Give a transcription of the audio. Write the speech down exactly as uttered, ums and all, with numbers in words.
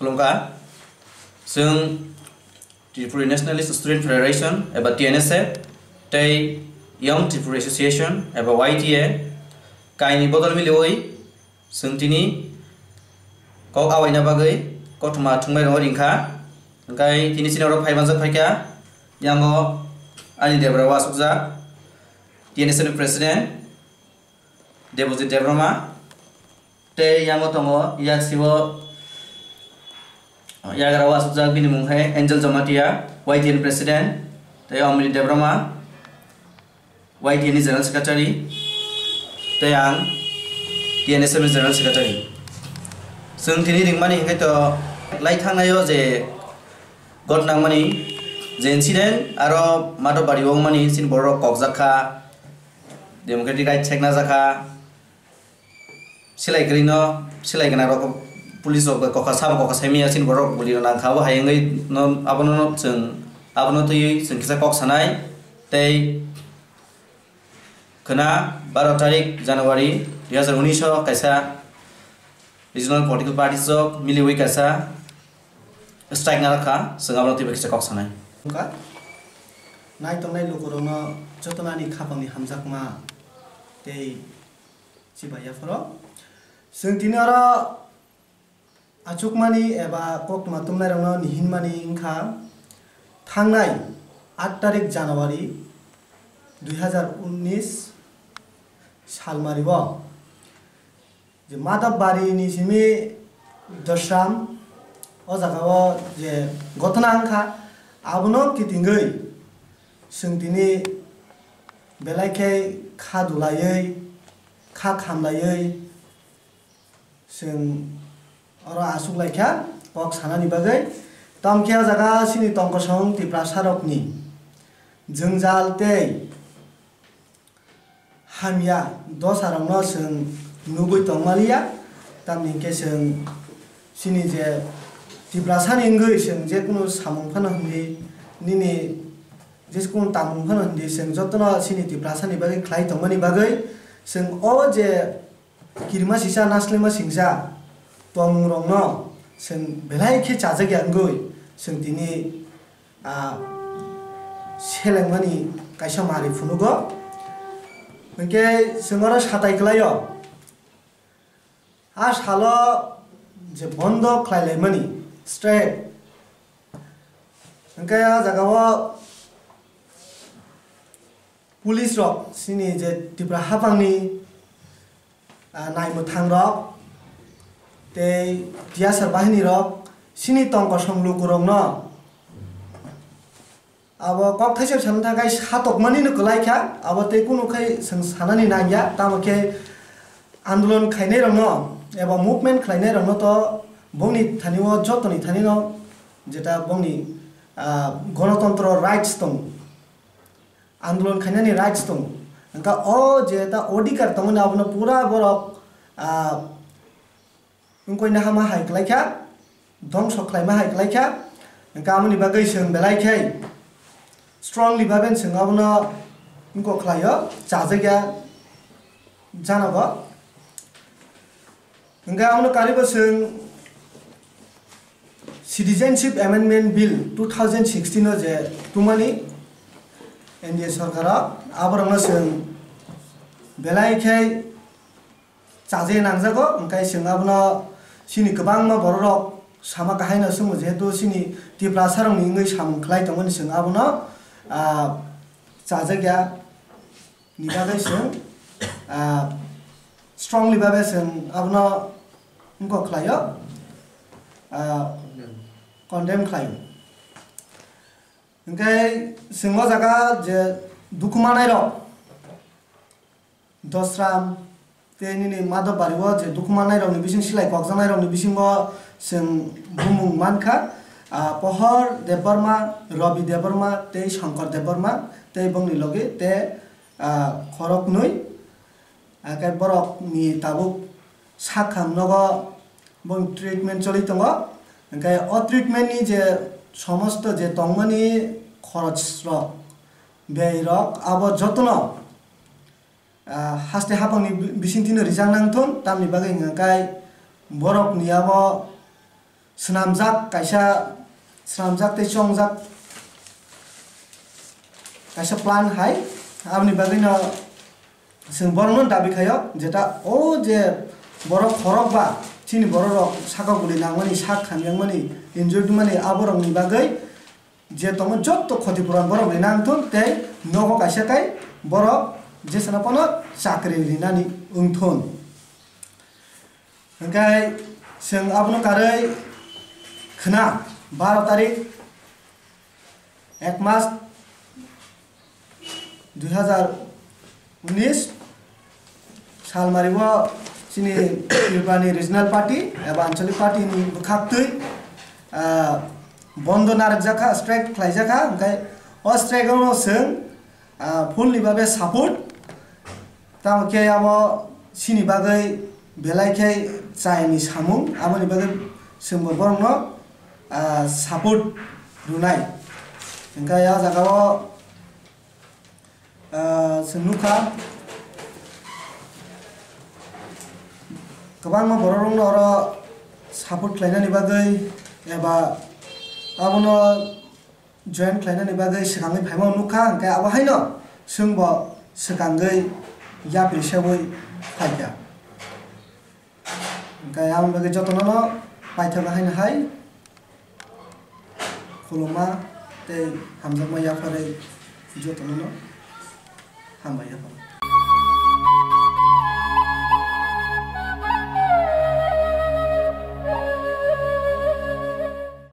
Khulumkha. Chwng Tripuri Nationalist Student Federation eba T N S F tei Young Tripuri Association eba Y T A kaini bodol miliwi chwng tini kok awaina bagwi kothoma thwngnairokno ringkha. Hwnkhe tini chini oro phai manjak phaikha, yango ani debra o asukjak T N S F ni President Debojit Debbarma, tei yango tongo yaksio yagra o asukjak bini mung khe Angel Jamatia, Y T N President, tei Omni Debbarma, Y T N ni General Secretary, tei ang T N S F ni General Secretary. Chwng tini ringmani hwnkhe to lai thangnaio je got nangmani je incident aro Madhobari o wngmani chini borok kokjak kha, democratic right check najak kha, silai kwrwi no silai gwnang rok police rok bai kokha sabo kokha saimaya chini borok buli rok nang kha, abo hai wngwi no abono no chwng abono twiwi chwng kisa kok sanai tei khwna baro tarik January dui hazar unis o kaisa regional political parties rok miliwi kaisa strike narwk kha, chwng abono twiwi kisa kok sanai. Wngkha. Nai tongnai lukurokno jotono ani khapangni hamjakma tei chibai yapharo. Chwng tini oro achukmani eba koktwma tumnairokno nihinmani wngkha thangnai aat tarik January dui hazar unis salmario je Madhobari ni simi Dosram o jaga o je gotona wngkha, abono kitingwi chwng tini belai khe kha dulaiwi, kha khamlaiwi chwng oro asuk laikha kok sanani bagwi. Tamkhe o jaga chini tongkosong Tiprasa rokni jwngjal tei hamya dosarokno chwng nugwi tongmaliya, tamni hwnkhe chwng chini je Tiprasani wngwi chwng jekunu samung phano hwnwi nini jekunu tamung phano hwnwi chwng jotono chini Tiprasani bagwi khlai tongmani bagwi chwng o je kirima sisa naslima singsa tongmungrokno chwng belai khe chajakya wngwi chwng tini ah, selengmani kaisa mari phunugo. Hwnkhe chwng oro satai kwlaio. A salo je bondo khlailaimani strike. Hwnkhe a jagao police rok chini je Tipra haphangni ah, naimwthang rok tei T S R bahini rok chini tongkosong lukurokno abo kok thaisa sana thangkhai satokmani no kwlai kha, abo tei kunu khai chwng sanani nangya, tamo khe andolon khainai rokno eba movement khlainai rokno to bongni thani o jotoni thani no jeta bongni ah, gonotontro rights tongo. Andolon khainani rights tongo. Hwnkha o je ta odhikar tongmani abono pura borok, ah, wngkoi nahama hai kwlaikha, dhongso khlaima hai kwlaikha. Hwnkha aboni bagwi chwng belai khe strongly baben chwng abono wngkok khlaio, chajakya janogo. Hwnkhe abono karibo chwng Citizenship Amendment Bill two thousand sixteen o je tumani N D A sorkar o, aborokno chwng belai khe chaje nangjago, hwnkhe chwng abono chini kwbangma bororok sama kahaino chwngmo, jehetu chini Tiprasarokni wngwi samung khlai tongmani chwng abono, ah, chajakya ni bagwi chwng, ah, strongly babe chwng abono wngkok khlaio, ah, condemn khlaio. Hwnkhe chwng o jaga je dukhu manairok Dosram tei nini Madhobari o je dukhu manairokni bising silai kokjaknairokni bisingo chwng bumung mankha, ah, Pohor Debbarma, Rabi Debbarma tei Shankar Debbarma tei bongni logi tei ah, khoroknwi, ah, khe borokni tabuk sakhang nogo boni treatment choli tongo. Hwnkhe o treatment ni je somosto je tongmani khorosrok, beirok abo jotono, ah, haste haphangni bi-, bisingtwino rijak nangthun, tamni bagwi hwnkhe borokni abo swnamjak kaisa, swnamjak tei chongjak kaisa plan hai. Aboni bagwino chwng borokno dabi khaio, jeta o je borok khorok ba chini borok rok saka guli nangmani, sak hamyangmani, injured mani, aborokni bagwi je tongo jotto khotipurang borok rinani wngthun tei nogo kaisa kai borok jesano pono chakri rinani wngthun. Hingke chwng abono karwi khna baro tarik ek mas dui hazar unis salmari o chini Tripura ni regional party eba anchalik party ni bwkhaktwi, ah, bondo narwkjakha, strike khlaijakha, hingke o strike o chwng, ah, full ni bagwi support. Tamo khe abo chini bagwi belai khe chayani samung, aboni bagwi chwngbo borokno, ah, support rwnai. Hingkhe a jagao, ah, chwng nukha, kwbangma borok rokno oro support khlainani bagwi eba abono join khlainani bagwi swkangwi phaima nukha, hwnkhe abo haino chwngbo swkangwi yapri seui phaikha. Hwnkhe aboni bagwi jotono no paithago haino hai khuluma tei hamjakma yapharwi jotono no hambai yapharwi.